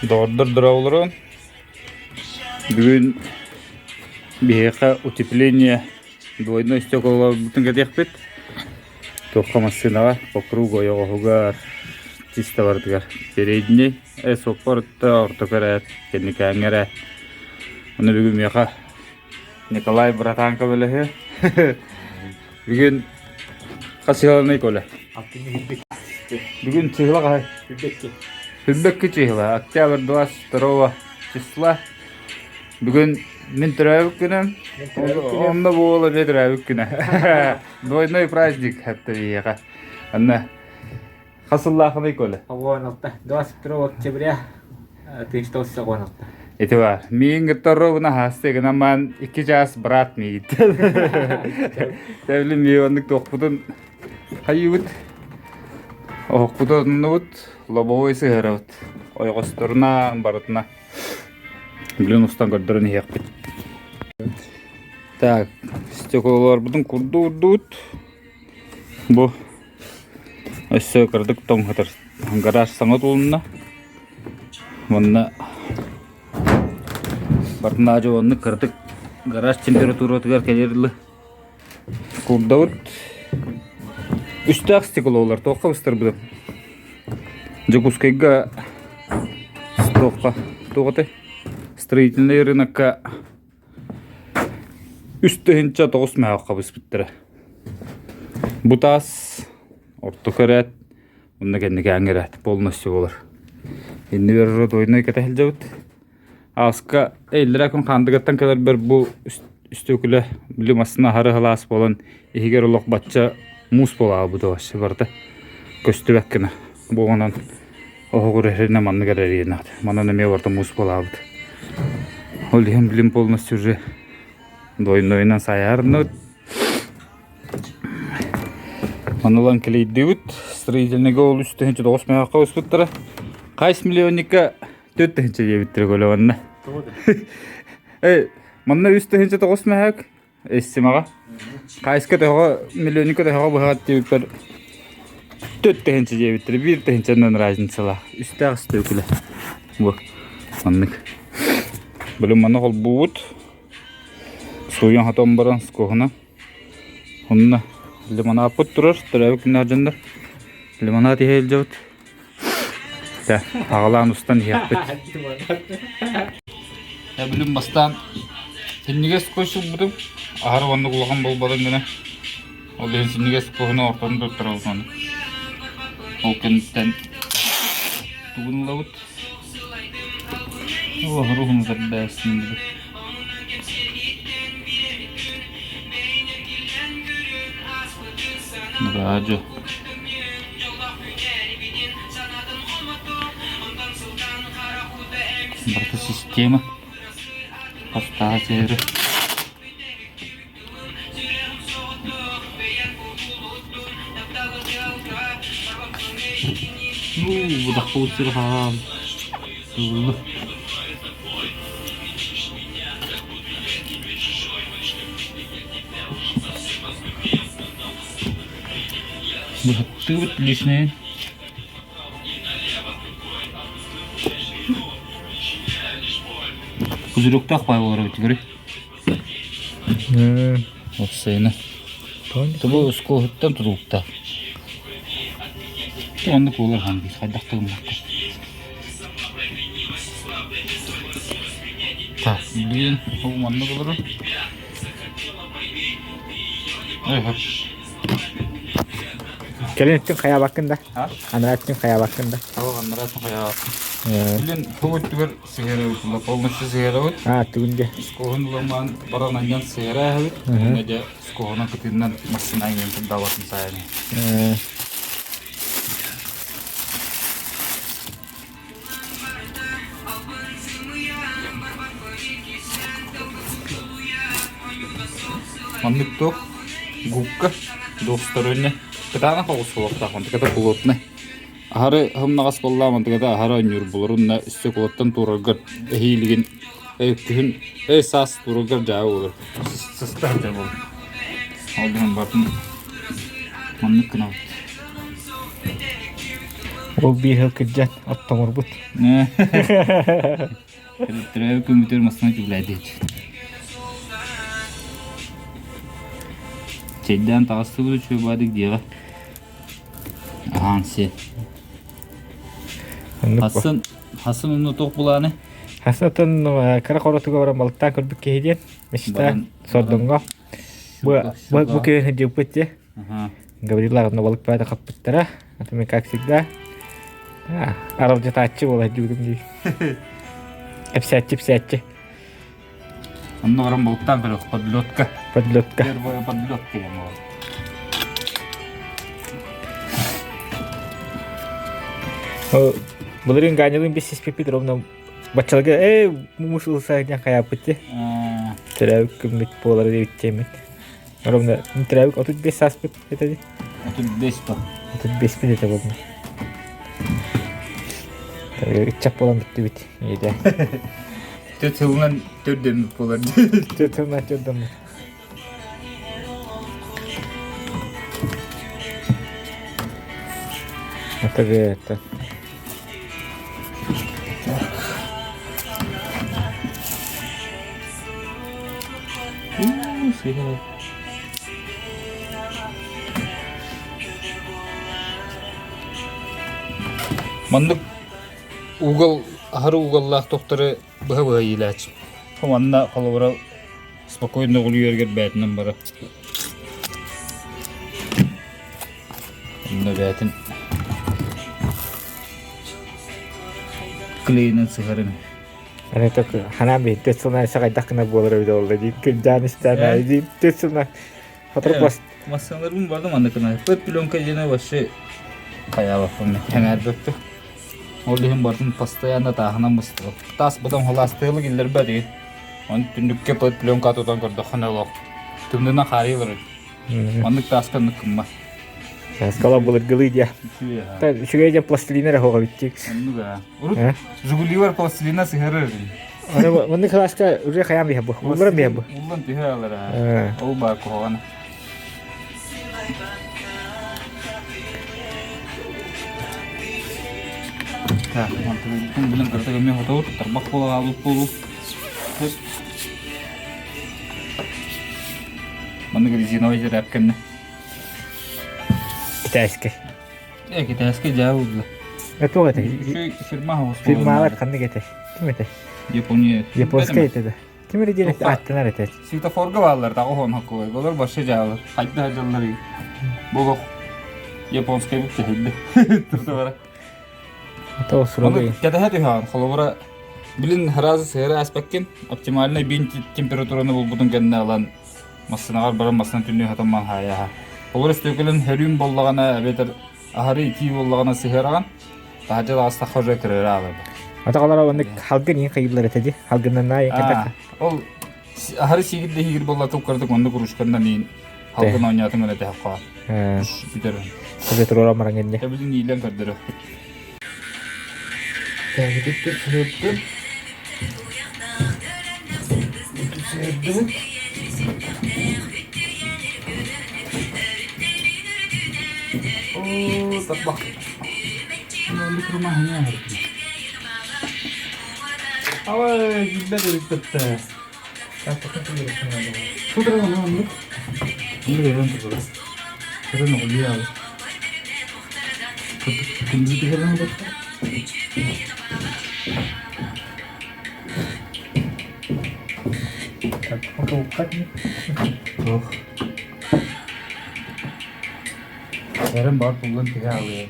Доҕордор дорооболорун! Бүгүн биһиэхэ утепление двойной стеклоларбытын кэтиэхпит. Туохха массыынаҕа по кругу ойоҕоһугар, чисто барытыгар передний, э, суоппар ортоку эрэ, кэнникээҥҥэ эрэ. Ону бүгүн миэхэ Николай братан көмөлөһүө. Бүгүн хас сыһыаланай Коля? Бүгүн чыһыла хаһай? Хүрбэкки чыһыла. Октябрь 22 числа. Бүгүн мин төрөөбүт күнүм. Онно буола эмиэ төрөөбүт күнэ. Двойной праздник хатта биһиэхэ. Анна Хас сыллаахыный Коля? 16. 22 октября 1916. Ити бар. Миин кытта ровно хаасты гынан маан икки чаас брат миигиттэн. Тэбили мии оннук туохпутун хайыыбыт. Оһохпутун оннубут, лобовой сыһарабыт. Ойоҕосторуна барытына. Билин устан көрдөрөн иһиэхпит. Так, стеклоларбытын курду урдубут. Бу Өссө кыратык тоҥ сытар гараж саҥа тутулунна. Уонна барытын дьэ оннук кыратык гараж температуратыгар кэлэр дылы куурдабыт. Үстээх стеклолар туохха быстарбытым. Дьокуускайга туохха туох этэй строительнай рынокка 39 мөһөөххө быспыттара. Бу таас ортоку эрээт уонна кэнникээҥҥи эрээт полностью буолар. Иннибэр двойной кэтэ сылдьабыт. Ааска иллэрээ күн Хаандыгаттан кэлэрбэр бу үстүөкүлэ били массыына аһары сылаас буолан иһигэр олох бачча муус буола хаалбыта вообще барыта көстүбэт гына. Бу онон Оһоҕор эрэнэ маннык эрэ эрийэнэҕит. Манан эмиэ барыта муус буолаабыт. Ол иһин билим полностью уже двойнойунан сайаарныбыт. Ону ылан кэлэйдибит. Строительныйга ол 3 9 мөһөөххө ыспыттара. Хайс миллионникка 4 диэбиттэрэ көлө манна. Эй, манна 3 9 мөһөөк Эстимаҕа. Хаайыска төһөҕө миллионника төһөҕө быһаҕат диэбиппэр 4 тыһыынча диэбиттэрэ, биир тыһыынчанан разницалаах. Үстээх үстүүкүлэ. Бу маннык. Били маны холбуубут. Сууйан хотон баран скоһуна. Онно лимонадпыт турар, төрөөбүт күннээх дьоннор. Лимонад иһэ илдьэбит. Дьэ, аҕалаан устан иһиэхпит. Билим бастаан синньигэс куй сылбытым. Аһары оннук улахан буолбатын гына. Ол иһин синньигэс куһуну ортону туттарабыт ону. Ол кэнниттэн тугун ылабыт? Ол уһун кэрдээсин Радио. Барыта система. Хастааһа сиэри. Ну, будахпыт сир хаал. Тыллы. Быһаттыыбыт лишнее. Пузырёктаах баай буолар эбит игорь. Опсайына. Тобу оскуолуттан тутулуктаах. Оннук буолар хаан хайдах да гыммакка. Так, блин, ол манна болору. Кэлин өттүн хайаабаккын да? Анараа өттүн хайаабаккын да? Ол анараа өттүн хайаабаккын. Билин бу өттүгэр сыһыарабыт, полностью сыһыарабыт. А, түгүнгэ. Скоһун ыламаан баран анньан сыһыарааһыбыт. Уонна дьэ скоһунан кытыынан массыына иҥэн турдаабатын сайын. Маннык туох губка двухсторонняя кытаанах оҕус буолуохтаах онтуката плотный аһары һымнаҕас буоллаҕа онтуката аһары оонньуур буолар уонна стеклоттан туураргар эһиилигин күһүн эй саас туураргар дьаабы буолар сыста сылдьар буолар ол гынан барытын маннык гынабыт. Ол биир сыл кырдьан оттомурбут. Төрөөбүт күммүтүгэр массыына үбүлээдиһит. Чэйдээн таҕыстыбыт үчүгэй баадык диэҕэ. Аһаан сиэ. Хассын, хассын онно туох булааны? Хассын оттон кыра хоротуга баран балыктаан көрбүт киһи диэн. Мечта Сордоҥҥо. Бу бу күн сылдьыбыппыт дии. Гаврила онно балык баайда хаппыттара. Это как всегда. Аралдьытааччы буола сылдьыбытым дии. Кэпсээччи-псээччи. Онно баран балыктаан көрүөх подлёдка. Подлёдка. Первая подлёдка диэн буолар. Былырыын Ганялыын билсиспиппит ровно баччаларга ээ муус ылса диэн хайааппыт дии. Төрөөбүт күммүт буолар диэбиттиэммит. Ровно төрөөбүт 35 сааспыт этэ дии. 35 то. 35-пит этэ буолла. Ыччат буолан бүттүбүт ийэтэ. Төрт сылынан төрдөммүт буолар. Төрт сылынан төрдөммүт. Это это. Маннык угол аһары уголлаах тохторы быһа-быһа иилээччи. Манна холобура спокойно оҕулуйаргар бээтинэн бара. Онно бээтин клейинэн сыһарын. Аны так ханаан биһиттэ сылна саҕайдах гына буолар эбит олла дии кырдьаан истээн дии түс сылна сотору бас Массыыналарбын бардым маннык гына. Пыт пленка диэни вообще хайаабаппын сэҥээрбэппин. Ол иһин бардым постоянно тааһынан мустубут. Таас быдан холаастыылык киллэрбэт ии. Оны түннүккэ пыт пленка тутан көрдөххүнэ олох тымныынан хаарыйылар. Маннык тааска оннук гыммат. Скала былыргылыы диэ. Үчүгэй диэн пластилина эрэ хоҕо биттик. Оннук аа. Урут Жигуливар пластилина сыһарар. Маннык кылааска уже хайаан биһэ бу. Улларан биһэ бу. Уллан түһэ алар. Ол баар куһаҕана. Так, мантан билэн кырата көмө хотовут, тарбах буола хаалбыт буолу. Маннык резиновый жирап кэннэ. Китайский. Э, китайский дьаа булла. Это это. Фирма Фирмалар ханнык этэй? Ким этэй? Япония. Японскай этэ да. Ким эрэ диэн аттанар этэ. Светофорга бааллар, таҕа хоон хоккуой. Олор башы дьаалар. Хайда дьаллар. Бу японскай бу тэһилди. Турда бара. Это суругай. Кэтэһэ түһэҕин. Холобура, билин сразу сыһыары ааспаккын, оптимальный бин температураны булбутун кэннэ ылан массыынаҕар баран массыына түннү хатамман хаайаха. Олор өстөкүлэн хөрүүм боллаҕына эбэтэр аһары итии боллаҕына сыһыараҕын, таһырдьа таҕыстахха уже кырыыра аалар. Атаҕалара оннук халгын иин хайыыллар этэ дии. Халгыннанаа кэтэх. Ол аһары сиигир да иһигир болла тук кырдык оннук ручканнан иин халгын оонньоотуҥ эрэ тэһэххэ. Бүтэр. Уже туруора мараҥ инне. Эбилин иилэн көрдөрө. Тәгититтик сырыттым. Сырдыбыт. Оо, тарбах. Авай, билбэт эбиппит. Тутуран оннук. Оннук эбэн тутура. Көрөн оҕолуйаалы. Күндү түһэрэн олорто. Туох. Эрэн бар туллан түһэ алыа.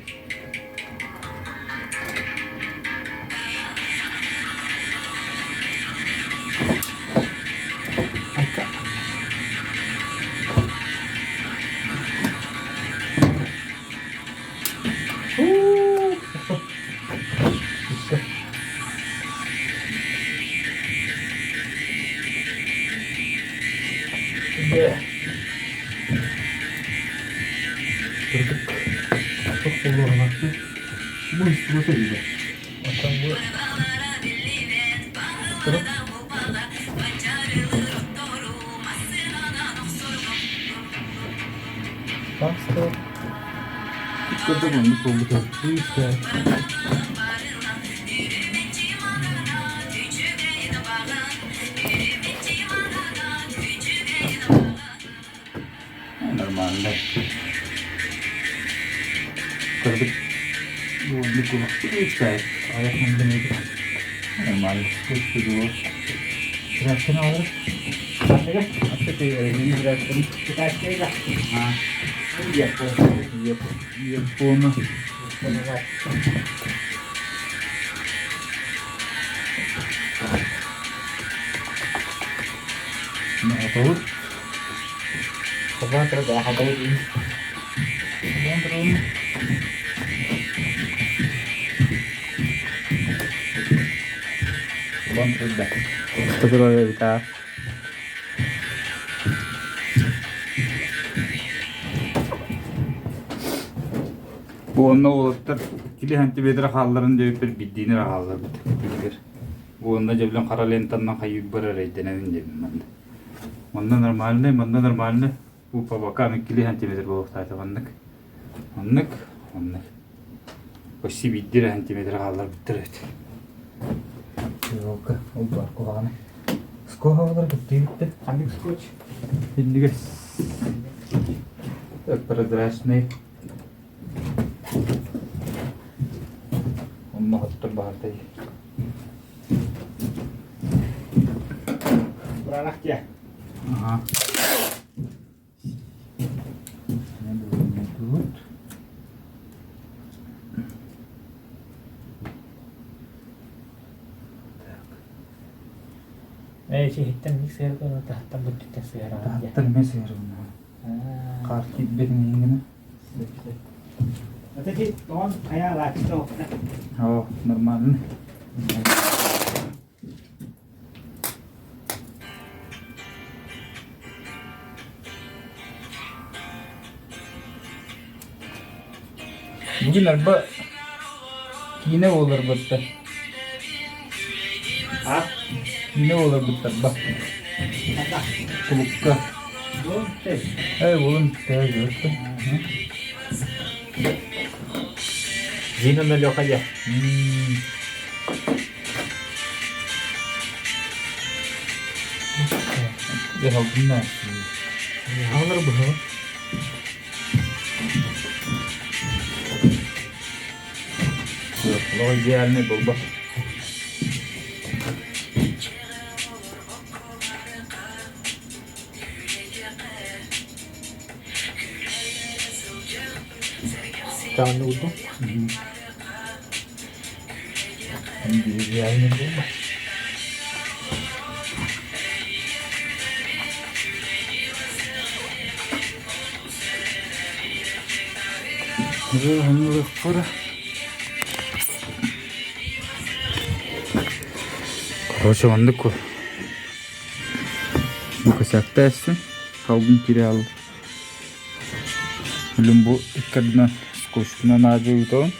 Бу истибэтэ диде. Оттон бу Кырдык оннук буолбута. Нормально. Кырдык оннук буолбут. Нормально. Здравствуйте, Япона. Бу онно уолаттар кили сантиметра хаалларын диэбиппэр биирдиини эрэ хаалларбыт күлүгэр. Бу онно дьэблэн хара лентаннан хайыырбар эрэйдэнэбин диэбин манна. Манна нормальный, манна нормальный. Бу по бокам иккилии сантиметр буолуохтаата маннык. Маннык, маннык. Почти биирдии эрэ сантиметр хаалларбыттар эбит. Елка, ол баар куһаҕаны. Скоһалар кыттыыбыттар. Ханнык скотч? Иннигэр прозрачный. Онно хоттор баартай. Буранах дьэ. Ага. Тут. Ээ, иһиттэн ник сыһыаргын таһыттан бүттүттэн сыһыараҕын дьэ. Таһыттан эмиэ сыһыарабын. Хаар киирбэтин иһингинэ. Это ти тоҕон хайа лааччыта охта. О, нормально. Бүгүн арба киинэ буоларбытта. А? Киинэ буоларбыттар ба. Кулукка. Эй, булун тэйэ Зина Налеха дьэ. Дьэ, Аҕалар быһа. Олох идеальный буолба. Таанны урдум. Идеальный буолба. Короче, оннук бу косяктаассын салгын киирэ хаалла. Билим бу иккардынан скотчунан аадьа ыытабын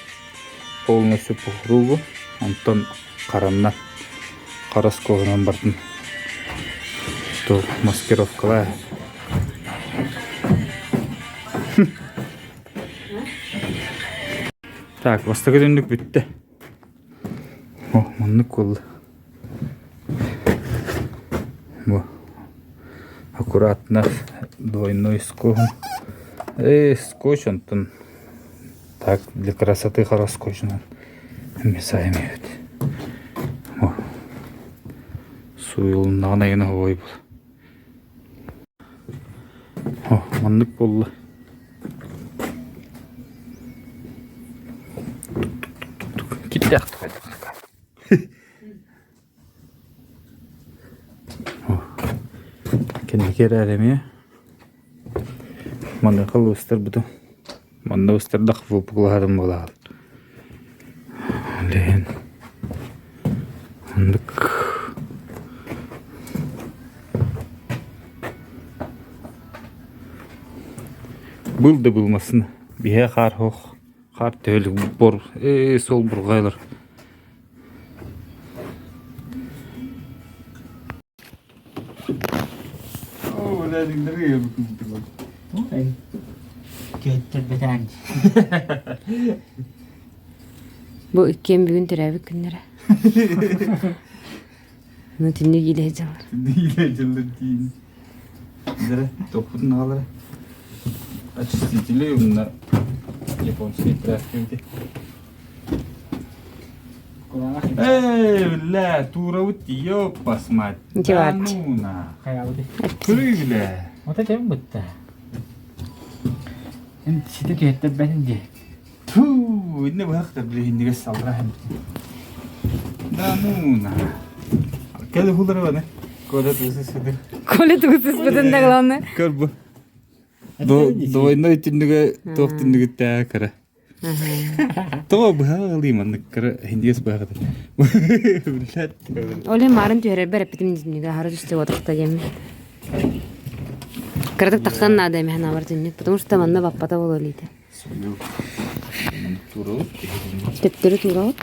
полностью по кругу онтон харанна хара скоһунан бардым то маскировкалаа Так, бастакы түннүк бүттэ. О, маннык буолла. Бу аккуратно двойной скотч. Э, скотч онтон так для красоты хара скотчунан эмиэ эбит. О, суйулуннаҕына айана ой был. О, маннык буолла. Киттээх Кэнники эрээр эмиэ маныаха ылыстарбытым. Манна ыстардах выпуклаһарым буолаҕын. Лэһин оннук Был да булмасын биһэ хаар һох хаар төһөлүк бор ээ сол бурҕайлар Түһэттэрбэтээн. Бу иккиэн бүгүн төрөөбүт күннэрэ. Ну түннүк иилэ сылдьаллар. Түннүк иилэ сылдьаллар диин. Дere, тохпутун аҕалара. Очистители умна японские тряпки. Эй, бля, туурабыт ёппас мать. Да ну на. Көрүй бля. Вот это бытта. Эн сите түһэттэрбэтин дии. Туу, инне быһахтар билиһиннигэ салра Да ну на. Кэл хулары баны. Коля тугу сыспытын. Коля тугу сыспытын да главное. Көр бу. Двойной түннүгэ туох түннүгүттээ кыра. Тоҕо быһа ылыы маннык кыра индиэс быһаҕыт. Блядь. Оле марын түһэрэрбэр эппитим түннүгэ аһара түстэ отохто диэммин. Кыратык тахсан наада эмиэ санаабар түннүк, потому что манна баппата буолуо илиитэ. Төптөрү туурабыт.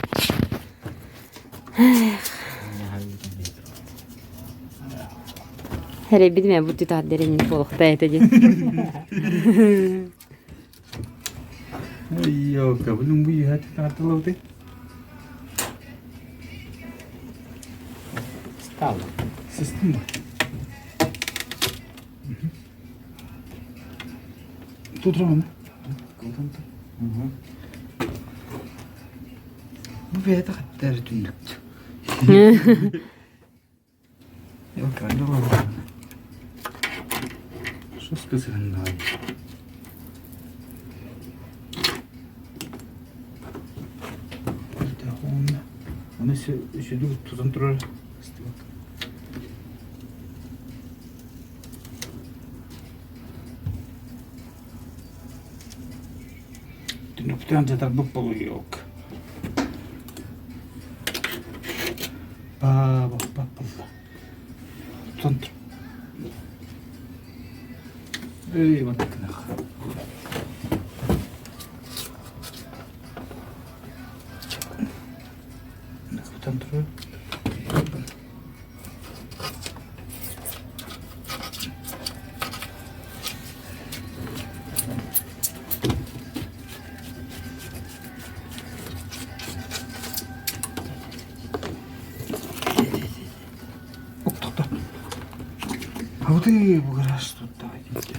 Эрэйбит мэ бу түтаар дэрин буолуохта этэ диэн. Ёлка, блин, bu yıha tutaatıldı. Стало. Система. Тут ровно. Бу бэйэтэ хаттар түннүктү. Ёлка, Что специально? Оны сүдү тутан турар. Түнүктэн жатарбыт болуйук. Ба ба ба ба. Тутан тур. Эй, мантыкынах. Тутан тур. Абыты бу гараж тут давайте.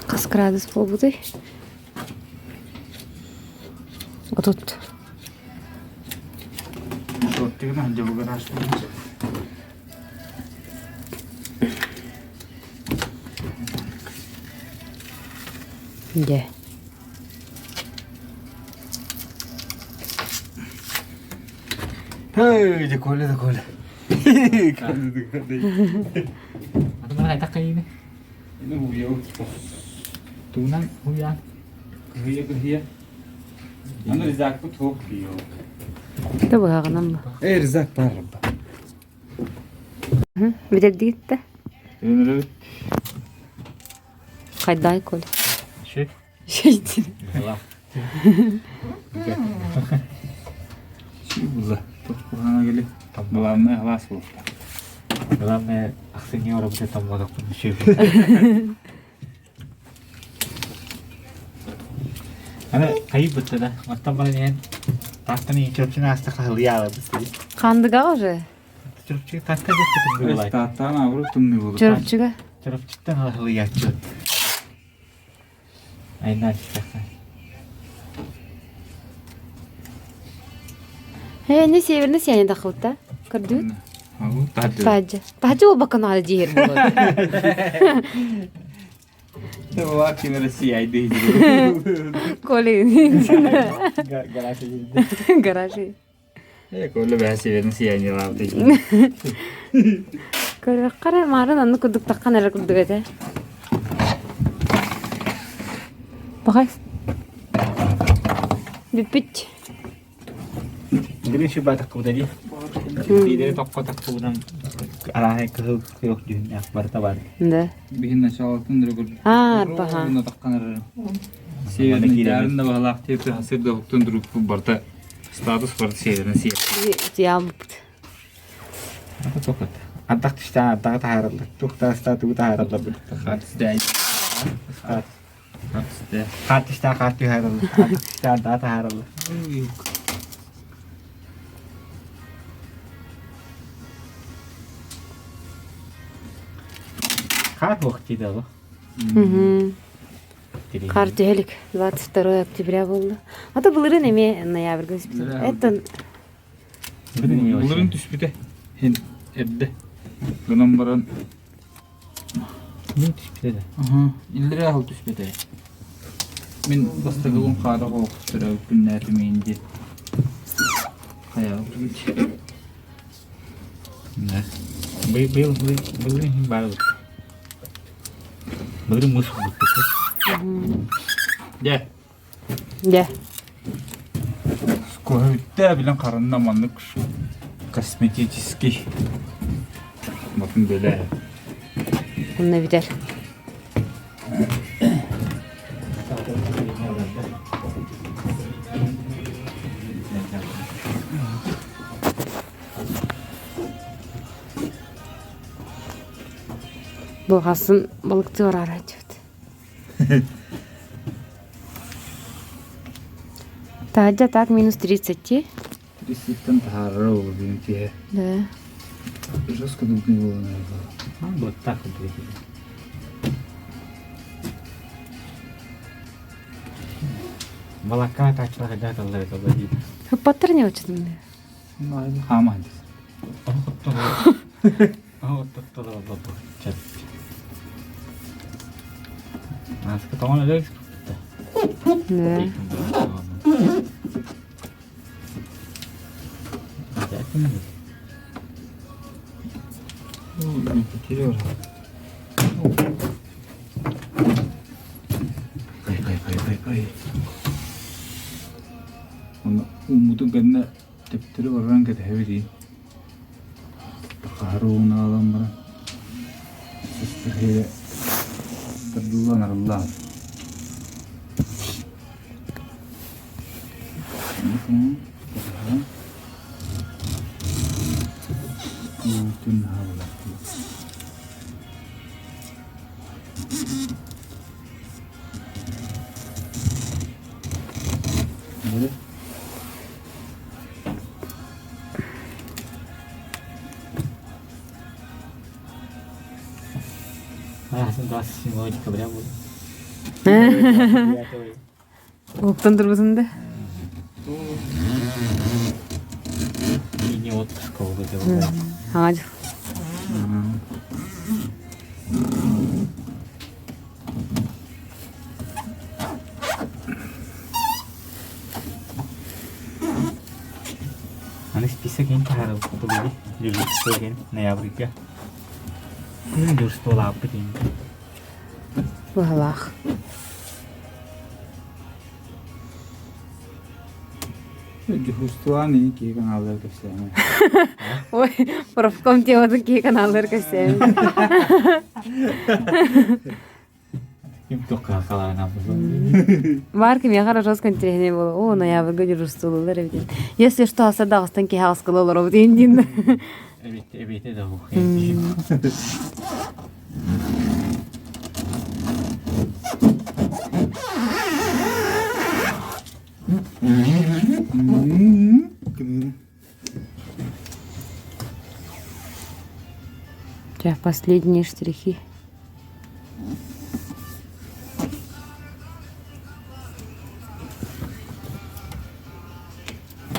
Хас градус буолбутуй? Отут. Шортигынан дьэ бу гараж тут. Дьэ. Эй, дьэ Коля да Коля. Коля да Коля. Аты хайдах кайыны? Ну, уйау. Туунан уйаан. Кыһыйа кыһыйа. Аны ризакпыт суох киһи. Да быһаҕынан ба. Эй, ризак бар ба. Бүтэрдигит да? Өмүрүбүт. Хайдай Коля. Ши. Шейдин. Була. Тухкухана кели. Главное глаз буолла. Главное, ахсынья работает там вода күнү Аны хайы бытты да. Оттон баран иһэн тааттан иһин чурапчыны ааста хаһылыйаала быстыгы. Хандыга уже. Чурапчы таатта диэхпитин быылай. Тааттаан абыры тымныы буолу. Чурапчыга. Чурапчыттан хаһылыйааччы. Айнаа түстэххэ. Э, не северный сияние тахыбыта. Көрдүгүт? Ау, таһырдьа. Таһырдьа. Таһырдьа буолбакка наада дьиһэр буолуо. Была ким Россия айды. Коля Гараж гаражи. Э, Коля бэһэ северный сияние лаабыт. Көрүөххэ маарын анны курдук таххан эрэ курдук этэ. Бахай. Бүппүт. Билин сүбаатахпыта дии. Биидэри тоххо тахпыбынан арааһай кыһыл күөх дьүһүннээх барыта баар. Да. Биһин началатын дөрөгөр. Аа, арбаха. Таххан эрэ. Северный дарын да баһалаах тиэпти хасыр да хуктун друг барта статус барта северный сияние. Тиябыт. Тохот. Ардах түстэ ардаҕы таһаараллар. Туох таастаа тугу таһаараллар бу. Хатыс дай. Статус. Хаартыстаах хаар түһэрэллэр. Хаартыстаах даа таһаараллар. Хаар буох дии да Хаар түһэ илик. 22 октября буолла. А то былырыын эмиэ ноябрьга түспүтэ. Это Былырыын түспүтэ. Хин эрдэ. Гынан баран Мин түспүтэ да. Иллэрээ сыл түспүтэ. Мин бастакыбын хаара хоохтора күннээтим иин диэн. Хайаабытыбыт. Быйыл быйыл былырыын иһин баар эбит. Былырыын муус булбуппут. Дьэ. Дьэ. Көһүттэ билэн харанна маннык косметический Батын бэлээ. Онно бүтэр. Бу хасын балыктыы бараары Таһырдьа так минус 30 Тридцаттан таһаарара ол бүгүн киэһэ. Да. Жестко дубный было, наверное. Вот так вот. Балакка таачылар да таллар это дии. Хыппаттар не очень. Хаама. Аска тоҥон өлөр Да. Кай кай кай кай кай. Оны уммутун кэннэ төптөрү баран кэтэһэбит Хаһар ууну аҕалан баран сыстыһыыга тардыллан арыллаан Уутун Аһасын 27 декабря буолла. Уһуктан турбутун да? Не отпуск ол деп. Саҥа дьыл. Аны список иһин таһаарабыт буолуо дии. Диэн ноябрьга. Дьурстуолааппыт иһин. Быһалаах. Дьуһустуан ини киһи каналлар кэпсээмэ. Ой, профком тематын киһи каналлар кэпсээмэ. Баар кимиэхэ эрэ жестко интэриэһинэй буолуо. Оо, ноябрьга дежурстволуулар эбит. Если что, аса даҕастан киһи аҕыскыла олоробут иһин диэн. Эбиэтэ да Сейчас последние штрихи.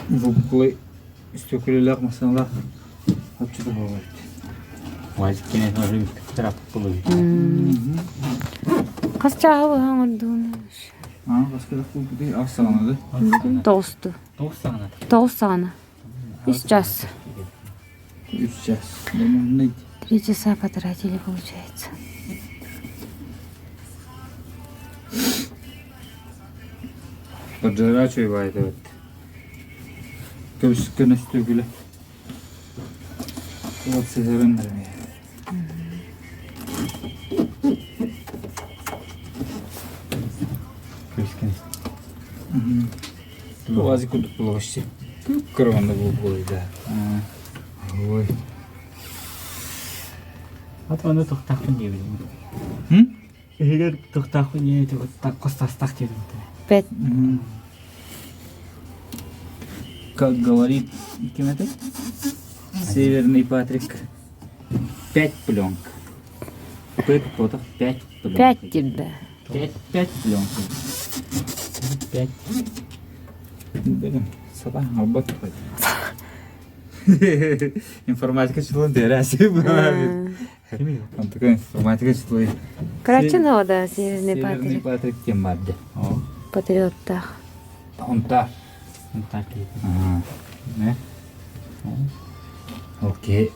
Выпуклый стеклелях масалах хапчыта бывает. Уазик кенен уже тарап булуй. Хас чааһы быһаҥ ордуун? А, баска да ас саҕана да? Тоҕусту. Тоҕус саҕана. Тоҕус саҕана. Үс час. Үс час. Нормальный. 3 часа потратили, получается. Поджарачивай баайда эбит. Көбүскө нөстүгүлэ. Вот сыһырын Көбүскө Уазик курдук булабыччы. Кыраванда буолуй да. Ой. Ат оны тохтахпын диэбитим. М? Иһигэр туохтаахпын ийэ хостастах диэтим. Пэт. Как говорит, ким это? Северный Патрик. Пять пленка. Пэт потох пять пленка. Пять тебя. Пять, пять пленка. Пять. Блин, сата албат Информатика число теряси. Онтука информатика число. Короче, ну да, Северный Северный Патрик. Патрик тем барды. Патриоттаах. Онта. Онта киһи. Не? Окей.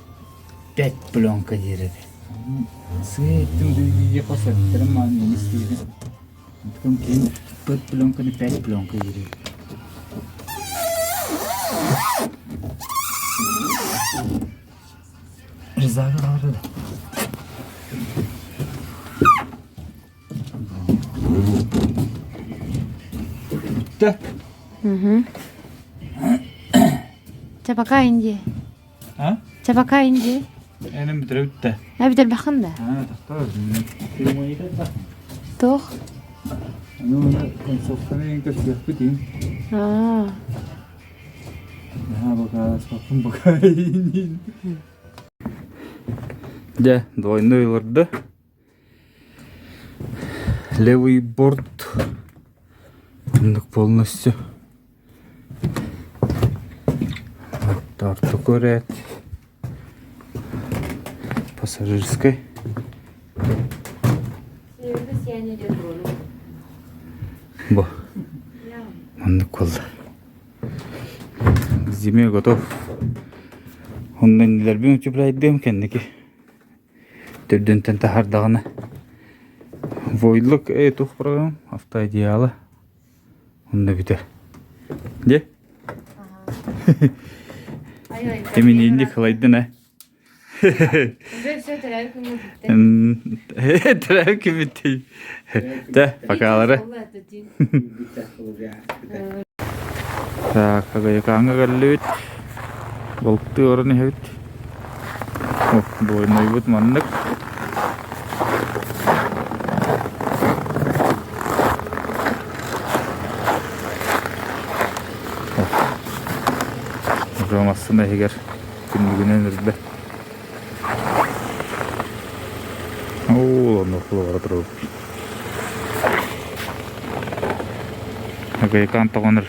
Пять пленка диир этэ. Сыттым дии хосаттарым маан истиирин. Онтукам киин пять пленканы пять пленка диир. Ризага kalır da. Бүттэ. Угу. Чэ, пока Инди. А? Чэ, пока Инди. Энем бүтэрэ бүттэ. Эбэтэр бахын да? А, тохтоо. Туох? Ну, концовканы көрсүөхпүт иин. Аа. Наһаа бакааласпаппын пока иин. Дьэ, двойной ылырды. Левый борт оннук полностью. Тарту көрөөт. Пассажирской. Бу. Маннык буолла. К зиме готов. Онно иннилэрбин утепляйдыам кэнники. Төрдүнтэн таһаардаҕына войлок э туох программ автоидеала онно бүтэр. Дьэ? Именинник халайдын ээ. Уже все төрөөбүт күҥҥэ бүттэ. Төрөөбүт күммүттүй. Дэ, покалары. Так, Агайыкааҥҥа кэллибит. Балыктыы орон иһэбит. О, двойнойбут маннык. Уже массыына иһигэр күннүгүнэн үрдэ. Оо, онно бара турабыт. Агайыкаан тоҕонор.